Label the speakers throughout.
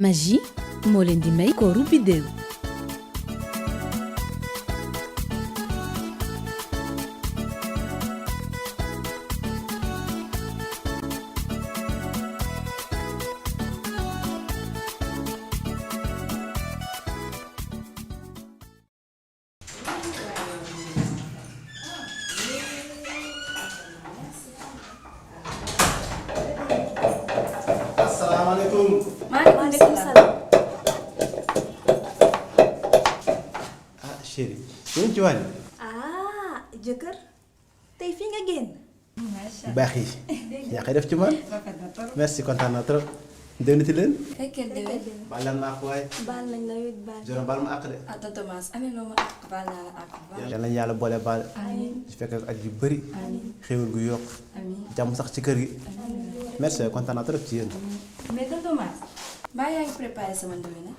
Speaker 1: Magie moo leen di may kooru biddéew.
Speaker 2: Assalamualaikum.
Speaker 3: Maaleykum salaam.
Speaker 2: Ah chéri yéen ci wàññi.
Speaker 3: ah jëkkër tey fii nga génn.
Speaker 2: bu baax yi. yaa koy def ci man. merci kontaan naa trop. déwénati leen.
Speaker 3: fekkee déwén.
Speaker 2: baal leen ma àq waaye.
Speaker 3: baal nañ la wit baal.
Speaker 2: Joro baal ma àq de.
Speaker 3: ah tonton Mass amee loo ma àq baal naa la àq baal.
Speaker 2: yal nañu yàlla boole baal.
Speaker 3: amiin
Speaker 2: su fekkee at yu bëri.
Speaker 3: amiin
Speaker 2: xéwal gu yokk.
Speaker 3: amiin
Speaker 2: jàmm sax ci kër gi. merci kontaan naa trop ci yéen.
Speaker 3: mais tonton Mass. mbaa yaa ngi préparé sama ndéwén na.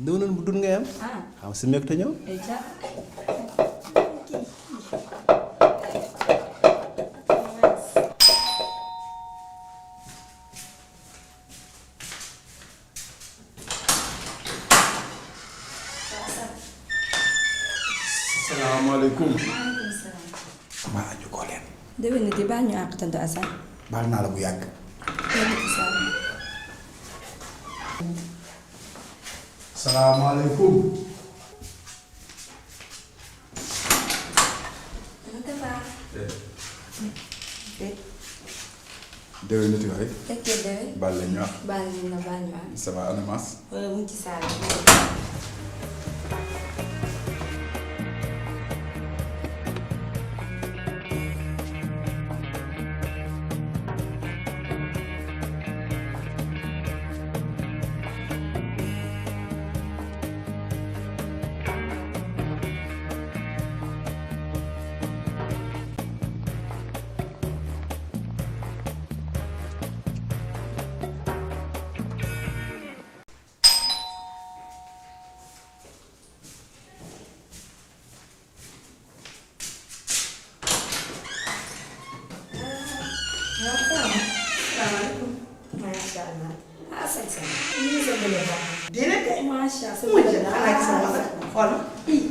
Speaker 2: déwénoon bu dul ngay am.
Speaker 3: ah
Speaker 2: xam si meek te ñëw.
Speaker 3: déjà.
Speaker 4: salaamaaleykum.
Speaker 3: maaleykum salaam.
Speaker 4: maa aju ko leen.
Speaker 3: déwén nit yi baal ñu àq tonton Assane.
Speaker 4: baal naa la bu yàgg.
Speaker 3: maaleykum salaam.
Speaker 4: salaamaaleykum.
Speaker 3: naka baax.
Speaker 4: déwén nit waay.
Speaker 3: fekkee déwén.
Speaker 4: baal la ñu wax.
Speaker 3: baal nañ la baal ñu àq.
Speaker 4: ça va ana Mass.
Speaker 3: wala mu ngi ci saal bi. macha allah. ah sëñ Sane. lii sa bële baax.
Speaker 5: déedéet kay.
Speaker 3: macha allah.
Speaker 5: mu jël xanaa gis nga wax xool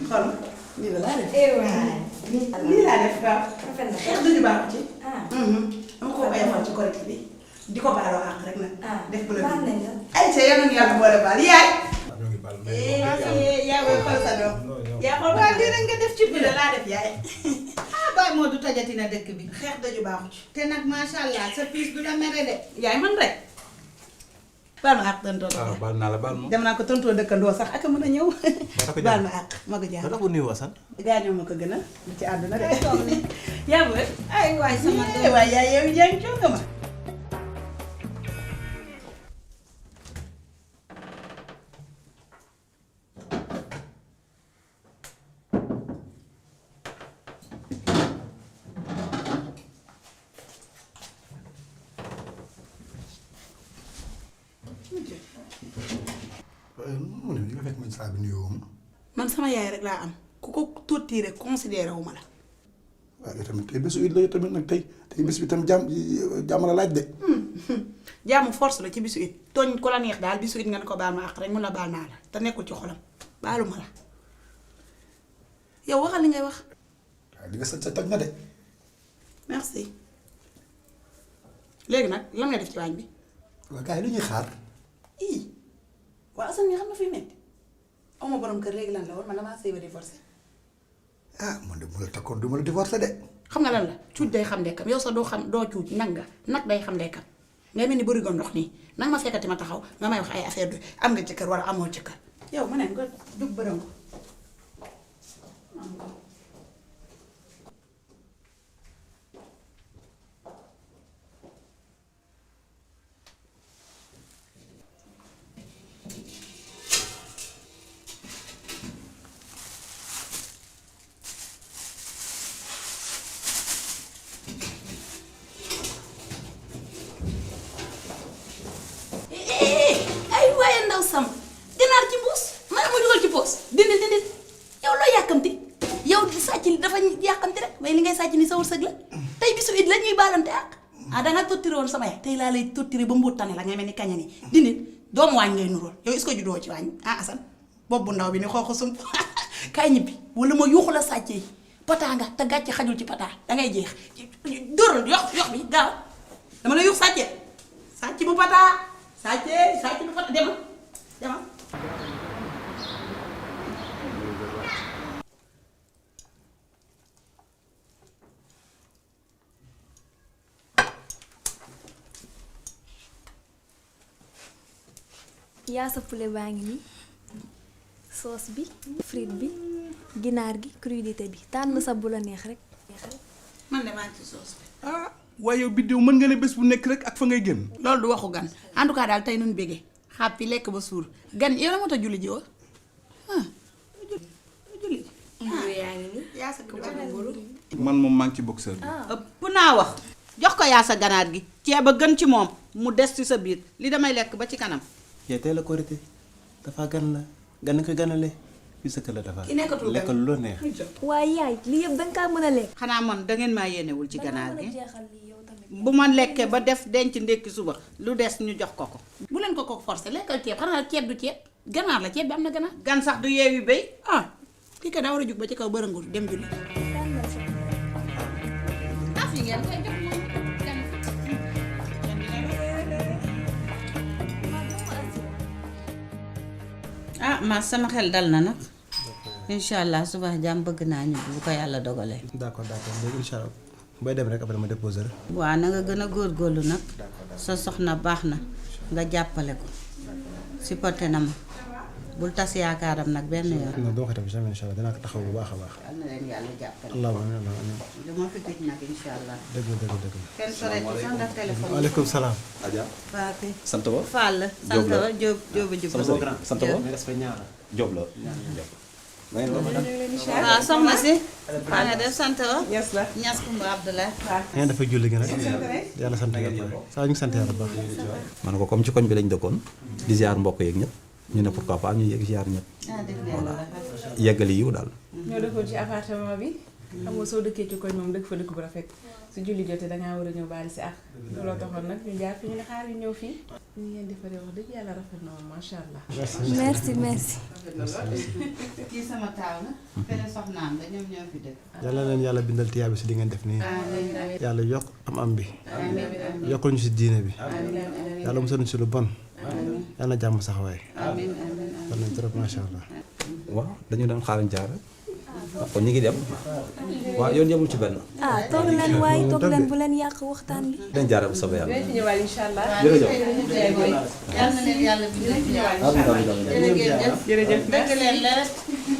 Speaker 5: xool
Speaker 3: lii la laa def.
Speaker 5: waay lii laa def waaw.
Speaker 3: rafet na
Speaker 5: xeex duñu baax ci.
Speaker 3: ah.
Speaker 5: dama ko oyofal ci korite bi di ko baaloo àq rek nag.
Speaker 3: ah
Speaker 5: def bu la
Speaker 3: baal nañ la.
Speaker 5: ay ca yal nañu yàlla boole baal yaay.
Speaker 4: ñoo ngi baal
Speaker 5: yaa booy xool sa doom. yaa xool waaw lii rek nga def ci bi la laa def yaay.
Speaker 6: ah Baye Modou tojati na dëkk bi
Speaker 5: xeex daju baaxu ci.
Speaker 6: te nag macha allah sa piis du la mere de.
Speaker 5: yaay man rek. baal ma àq tontoo.
Speaker 4: waaw baal naa la baal ma.
Speaker 5: dem naa ko tontoo dëkkandoo sax ak a mën a ñëw.
Speaker 2: ko
Speaker 5: baal ma àq ma ko jaar.
Speaker 2: da ko nuyu Assane.
Speaker 5: gaañoo ma ko gën a du ci àdduna de. yaa booy.
Speaker 6: ay waay sama doom.
Speaker 5: waay yaay yow yaa ngi coono ma.
Speaker 4: mu ne li nga fekk man saa bi nuyoo ma.
Speaker 5: man sama yaay rek laa am ku ko torturé considéré wu ma la.
Speaker 4: waaw yow tamit tey bésu it la yow tamit nag tey bés bi tam jàmm la laaj de.
Speaker 5: jaamu force la ci bisu it tooñ ko la neex daal bisu it nga ne ko baal ma àq rek mun la baal naa la te nekkul ci xolam baalu ma la yow waxal li ngay wax.
Speaker 4: waaw li nga sa toj na de.
Speaker 5: merci léegi nag lan nga def ci waañ bi.
Speaker 4: waaw gars yi lu ñuy xaar.
Speaker 5: ii waa Assane nga xam na fi metti aw ma borom kër léegi lan la war man damaa sëy ba divorcé.
Speaker 4: ah man de bu la takkoon du ma la divorcé de.
Speaker 5: xam nga lan la cuuj day xam ndekkam yow sax doo xam doo cuuj nag nga nag day xam ndekkam ngay mel ni bëri ndox nii nag ma fekkati ma taxaw nga may wax ay affaire du am nga jëkkër wala amoo jëkkër yow ma ne nga dugg bërëm ko. ay waaye ndaw sam ganaar ci mbuus ma ne ma dugal ci poos dindil yow loo yàkkamti yow di sàcc li dafa yàkkamti rek mais li ngay sàcc ni sa wërsëg la tey bisu it la ñuy baalante ak ah danga torturé woon sama yaay tey laa lay torturé ba mbuut tane la ngay mel ni kaña ni dindil doomu waañ ngay nurool yow est-ce que juddoo ci waañ ah Assane bopp bu ndaw bi ni xooxu sump kaay ñibbi wala ma yuuxu la sàccee pataa nga te gàcce xajul ci pataa dangay jeex dóoral yox bi gaaw dama la yuux sàccee sàcc bu pataa sàcc bu pataa demal
Speaker 7: yaa sa poulet baa ngi nii sauce bi frite bi ginaar gi crudité bi tànn sa bu la neex rek.
Speaker 5: man de maa ngi ci sauce bi.
Speaker 4: ah waaye yow biddew mën nga ne bés bu nekk rek ak fa ngay génn.
Speaker 5: loolu du waxu gan en tout cas daal tey nañu bégee xàppi lekk ba suur gan yow la moo tax julli ji woo julli ji.
Speaker 7: yaa ngi nii.
Speaker 5: yaa sa mburu
Speaker 4: man moom maa ngi ci boxeur bi.
Speaker 6: ëpp naa wax jox ko yaa sa ganaar gi ceeb a gën ci moom mu des ci sa biir li damay lekk ba ci kanam.
Speaker 2: yaa tey la korité dafa gan la gan nga ko ganalee fii sa kër la dafa
Speaker 5: ki nekkatul gan
Speaker 2: lekkal lu la neex.
Speaker 7: waaye yaay lii yëpp danga kaa mën a lekk.
Speaker 6: xanaa man dangeen maa yéenewul ci ganaar gi
Speaker 7: jeexal lii yow tamit.
Speaker 6: bu ma lekkee ba def denc ndékki suba lu des ñu jox ko ko.
Speaker 5: bu leen ko forcé lekkal ceeb xanaa ceeb du ceeb ganaar la ceeb bi am na ganaar
Speaker 6: gan sax du yeewi béy.
Speaker 5: ah kii ka daa war a jug ba ci kaw bërëngu dem julli. ah fii ngeen koy jox moom gan.
Speaker 6: ah ma sama xel dal na nag incha allah suba jàmm bëgg naa ñu bu ko yàlla dogalee.
Speaker 2: d'accord léegi incha allah booy dem rek après ma déposer la.
Speaker 6: waaw na nga gën a góorgóorlu nag sa soxna baax na nga jàppale ko supporté na ma bul tas yaakaaram nag benn yoon.
Speaker 2: non doo ko def jamais incha allah dinaa ko taxaw bu baax a baax.
Speaker 6: yal na leen yàlla jàppale.
Speaker 2: allahumma amiin.
Speaker 6: lu ma fi gëj nag incha allah.
Speaker 2: dëgg la.
Speaker 6: kenn soreeti sax ndax téléphone.
Speaker 2: waaleykum salaam.
Speaker 8: Adja
Speaker 6: waa kay.
Speaker 8: sant ba
Speaker 6: Fall sant ba Jóob Jóoba jub
Speaker 8: sama sëriñ sant ba Jóob la
Speaker 6: waaw soxna si maa nga def sant ba Ñas Kumba Abdoulaye.
Speaker 2: ngeen dafa julli gi nag yàlla sant yàlla saa ñu ngi sant yàlla bu baax.
Speaker 8: ma ne ko comme ci koñ bi lañ dëkkoon di ziar mbokk yeeg ñëpp ñu ne pourquoi pas ñu yegg ziar ñëpp
Speaker 6: ah def leen la
Speaker 8: yeggali yiw daal.
Speaker 9: ñoo dëkkoon ci appartement bi xam nga soo dëkkee ci koñ moom dëkk fa dëkk bu rafet su julli jotee dangaa war a ñëw baali si ak looloo taxoon nag ñu jaar fi ñu ne xaar yu ñëw fii ñu ngeen defaree wax dëgg yàlla rafet na moom macha allah.
Speaker 7: merci.
Speaker 6: kii sama taaw la fene soxnaam la ñoom ñoo fi dëkk.
Speaker 2: yàlla leen yàlla bindal tiyaa bi si li ngeen def nii. yàlla yokk am bi. yokkul ñu si diine bi. yàlla musal ñu si lu bon. yàlla na jàmm sax waay. kon nañ trop macha allah.
Speaker 8: waaw dañu doon xaarañ jaar kon ñu ngi dem waaw yoon yemul ci benn.
Speaker 7: ah toog leen bu leen yàq waxtaan bi.
Speaker 8: dañ jaaree bu soobee yàlla.
Speaker 9: dinañ fi ñëwaat incha allah.
Speaker 8: jërëjëf.
Speaker 6: yal na leen yàlla bindal ci yàlla. jërëjëf dëgg leen la rek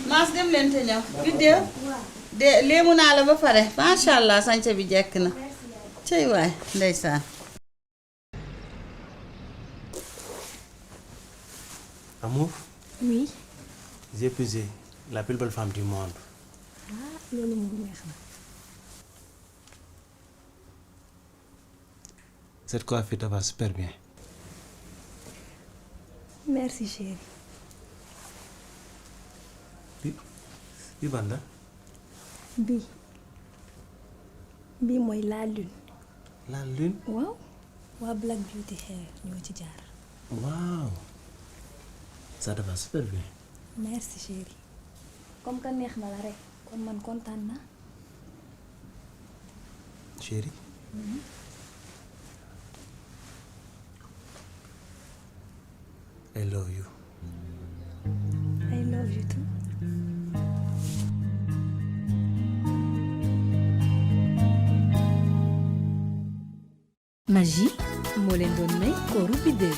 Speaker 6: maas dem leen te ñëw biddéew de léemu naa la ba pare macha allah sañse bi jekk na cey waay ndeysaan.
Speaker 2: Amour,
Speaker 7: oui.
Speaker 2: j'ai épousé la plus belle femme du monde.
Speaker 7: ah loolu moom neex na.
Speaker 2: Cette coiffure te va super bien.
Speaker 7: merci chérie.
Speaker 2: bi ban la.
Speaker 7: bii mooy la lune.
Speaker 2: La lune.
Speaker 7: waaw waa Black Beauty Hair ñoo ci jaar.
Speaker 2: Waaw. Ça te va super bien.
Speaker 7: merci chérie. comme que neex na la rek kon man kontaan naa.
Speaker 2: Chérie. I love you.
Speaker 7: I love you too.
Speaker 1: Magie moo leen doon may kooru Bidew.